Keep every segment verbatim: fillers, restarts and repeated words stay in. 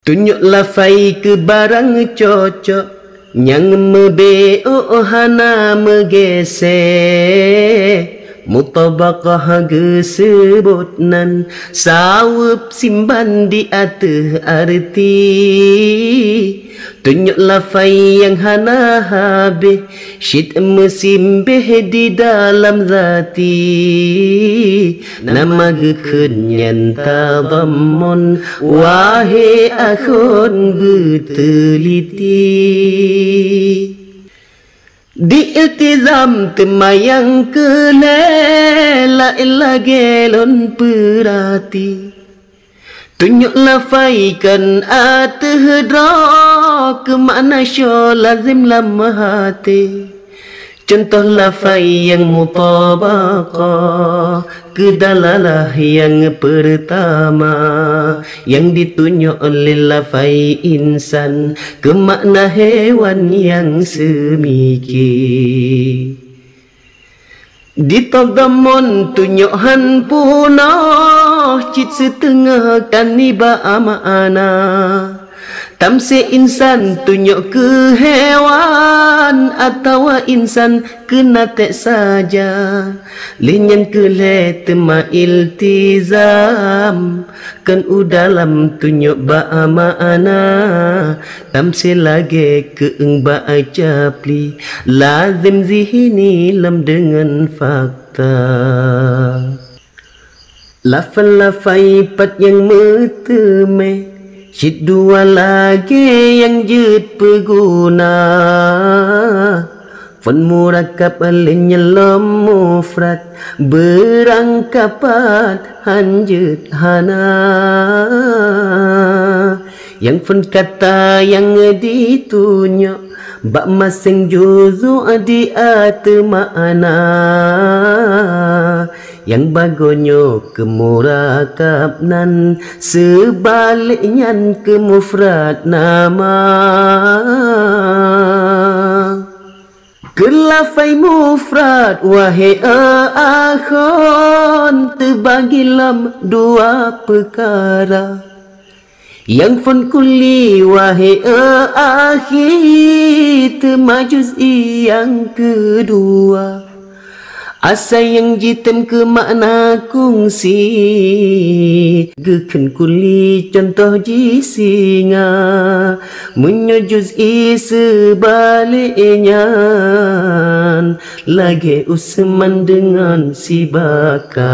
Tunyok lafai keu barang cocok, nyang meubeuôk hana meugeusé. Mutabakah geuseubot nan saweueb simban di ateueh areuti. Tunyok lafai nyang hana habéh, cit meusimbéh di dalam zati. Nama geukheun nyan tadammun, wahé akhon beuteuliti. Di iltizam teuma nyang keu lhée, laén lagée lôn peurati. Tunyok lafai kon ateueh droe, keu makna syoe lazem lam até. Cuntoh lafai nyang mutabakah, keu dalalah nyang peurtama, nyang ditunyok lé lafai insan, keu makna hewan nyang seumike. Di tadammun tunyok han peunoh, cit siteungoh kan nibak makna. Tamsil insan tunyok keu hewan atawa insan keu natek saja. Lheueh nyan keu lhée teuma iltizam, kon u dalam tunyok bak makna. Tamsil lagée keueung bak capli, lazem zihini lom deungon fakta. Lafai-lafai pat nyang meuteumé, cit dua lagée nyang jeuet peuguna. Phon murakab lé nyan lom mufrad, beurangkapat han jeuet hana. Nyang phon kata nyang ditunyok, bak maséng juzu' di ateueh makna. Nyang bagoe nyoe keu murakab nan, seubalek nyan keu mufrad nama. Keu lafai mufrad, wahé akhon, teubagi lam dua peukara. Nyang phon kulli, wahé akhi, teuma juz'i nyang keudua. Asai nyang jitem keu makna kungsi, geukheun kulli cuntoh jih singa. Meunyoe juz'i seubalek nyan, lagée Usman deungon Sibaka.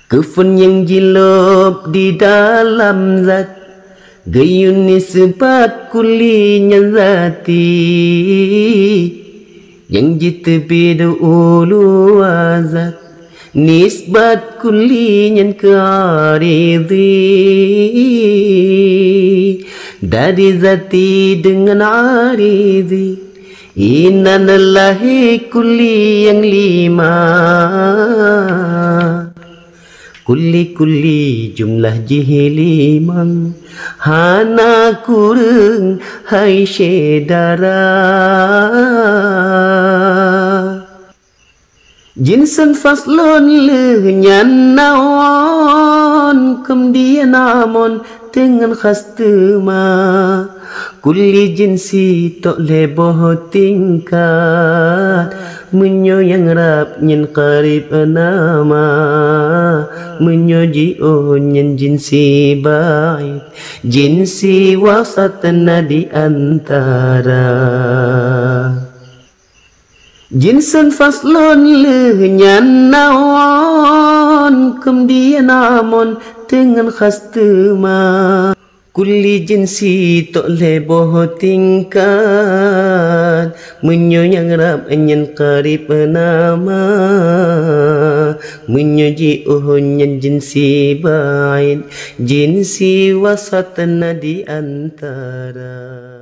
Keu phon nyang jilôb di dalam zat, geuyue nisbat kulli nyan zati. Nyang jiteubiet uluwa zat, nisbat kulli nyan keu aridhi. Dari zati deungon aridhi, inan lahé kulli nyang lima. Kulli-kulli jumlah jih limong, hana kureueng hai syedara. Jinsun faslun lheueh nyan nawon, keumudian amon teungon khas teuma. Kulli jinsi tok lhée boh tingkat, meunyoe nyang rab nyan qarib nama, meunyoe jiôh nyan jinsi baid, jinsi wasat na di antara. Jinsun faslun lheueh nyan nawon, keumudian amon teungon khas teuma. Kulli jinsi tok lhée boh tingkat, meunyoe nyang rab nyan qarib nama, meunyoe jiôh nyan jinsi baid, jinsi wasat na di antara.